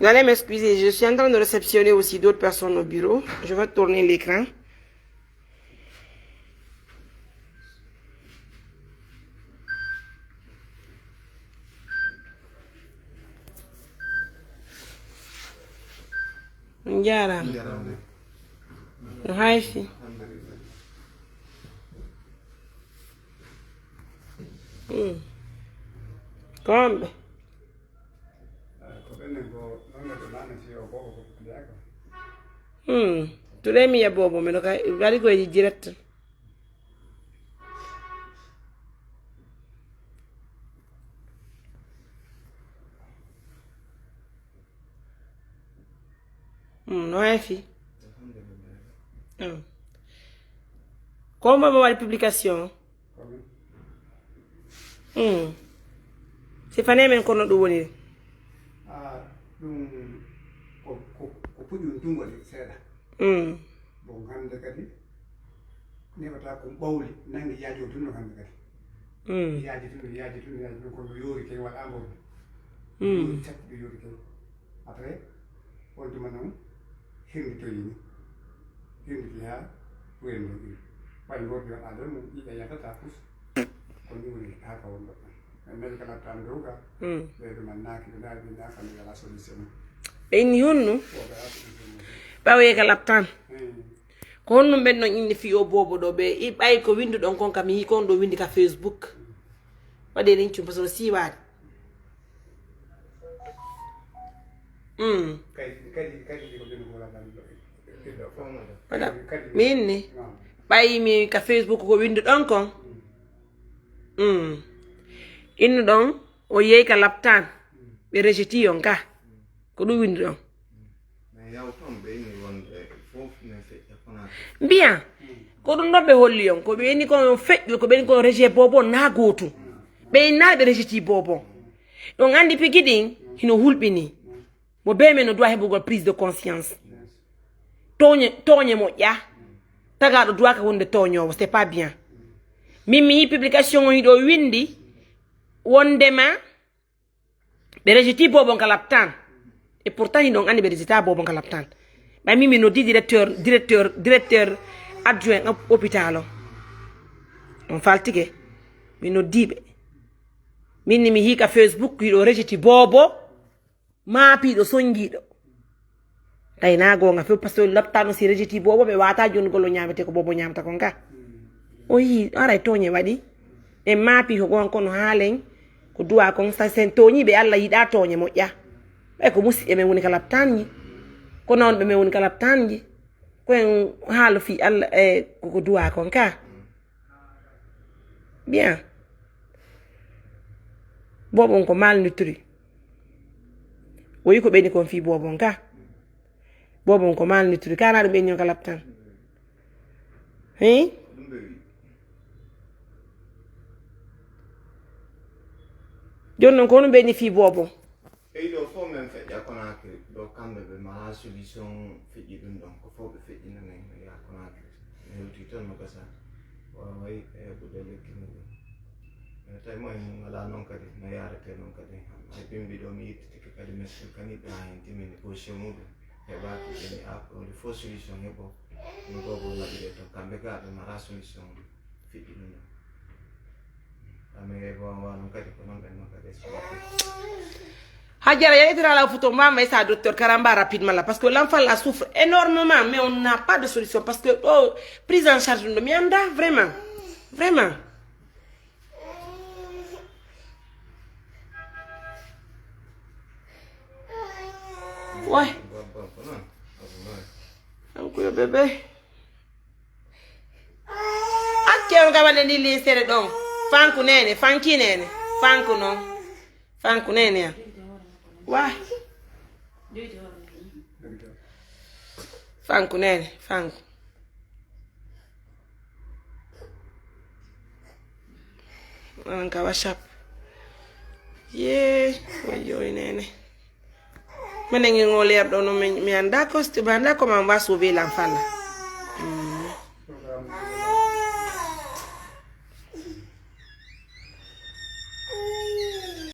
Vous allez m'excuser, je suis en train de réceptionner aussi d'autres personnes au bureau. Je vais tourner l'écran. On jaaraama. No haysi. Hmm. Ko on ɓe? Hmm. Today mi ya bobo, miɗo ka waɗi ko e direct. Hmm, no heefi? Hmm. Ko mo mo waɗi publication? Hmm. Si fane men kono ɗum woni. Ah, ɗum ko, ko, ko puɗi ɗum tun waɗi seeɗa. Hmm. Bon, hannde kadi, neɓata ko ɓawli, nangi yaajo tun no hannde kadi. Hmm. Yaaji tun, yaaji tun, yaaji tun, kono yoori ken waɗa mbo. Hmm. Yoori tati ɗo yoori ken. Après, on tuma noon, hirnitoyi ni. Hirniti haa wayno ɗum. Ɓay ngordi waɗaade mum, ƴiƴa yadata pus. Ko ni woni haa ka wonɗo. Ɓe mari kala tan dow ka. Hmm. Ɓe ɗum an naaki, ɓe ndaari, ɓe naaka, mi wala solution. Ɓe inni honno? Ko ɓe haa solution mum. Ɓawe ka laptan. Hmm. Ko honno ɓen ɗon inni fii o boobo ɗo? Ɓe i-, ɓay ko winnduɗon kon kam, mi yii kon ɗo winndi ka Facebook. Waɗi lincum, parce que no siiwaade. Mm. Kadi, kadi, kadi ko ɓen ko wala ɗan ɗo. Voilà. Kadi, kadi. Min ni, naam. Ɓay mi ka Facebook ko winnduɗon kon. Mm. Innuɗon, o yehi ka laptan. Mm. Ɓe rejeti on ka. Ko ɗum winnduɗon. Mais yaw toon ɓe inni wonde fof ne feƴƴa Conakry. Mbiyan, ko ɗum ɗon ɓe holli on. Ko ɓe inni kon feƴƴu, ko ɓe inni kon rejet boobo na gootum. Ɓe innaali ɓe rejeti boobo. Ɗon anndi pigi ɗin, hino hulɓini. Mo bee men no duwa heɓugol prise de conscience. Tooñe, tooñe moƴƴa. Tagaaɗo duwaka wonde tooñoowo, c'est pas bien. Min mi yi publication on hiɗo winndi wondema ɓe rejeti boobo ngal laptan. Et pourtant, hiɗon anndi ɓe rejeta boobo ngal laptan. Ɓay min mi noddi directeur, directeur, directeur adjoint hôpital o. On faltike. Mi noddi ɓe. Min ni mi hii ka Facebook hiɗo rejeti boobo. Maapiiɗo, sonjiiɗo. Tawi na goonga few, parce que laptan o si rejeti boobo, ɓe wata jonnugol o ñaamete ko boobo ñaamata kon ka. O yii, aray tooñe waɗi. En maapi ko goonga kono haalen, ko duwa kon, sa sen tooñi ɓe, Alla yiɗa tooñe moƴƴa. Ɓay ko musiɓɓe men woni ka laptanji. Ko nawnuɓe men woni ka laptanji. Ko en haalo fii Alla, e, ko, ko duwa kon ka. Bien. Boobo on ko malnutri. O yi ko ɓeni kon fii boobo on ka. Boobo on ko malnutri. Kana ɗum ɓeni on ka laptan. Hein? Jooni non ko honum ɓeni fii boobo? Ɓeydoo fof men feƴƴa Conakry, ɗo kamɓe ɓe mala solution feƴƴi ɗum ɗon, ko fof ɓe feƴƴina men no yaha Conakry. Mi hewti toon no gasa, waaway heɓude lekki muɗum. Mais tawi mo en ngalaa noon kadi, no yaarete noon kadi. Hay bimbi ɗo mi yittitike kadi, mi sirkaniɓe haa hen timmini position muɗum. Heɓaaki ɓeni app, woni fof solution heɓo. No boobo naɓire toon, kamɓe gaa ɓe mala solution feƴƴi ɗum ɗon. Hajara, yaltira la photo ma, mais ça, docteur Karamba, rapidement là, parce que l'enfant là souffre énormément, mais on n'a pas de solution, parce que, oh, prise en charge, mi anda vraiment, vraiment. Ouais. Donc, le bébé. Acce on kam waɗa ndi liisere ɗon. Fanku nene, fanki nene. Fanku non. Fanku nene ya. Wa. Fanku nene, fanku. Onon ka WhatsApp. Yee, wayyoo nene. Menen en o leer ɗo no mi, mi anda ko, mi anda ko man wa sauver l'enfant là.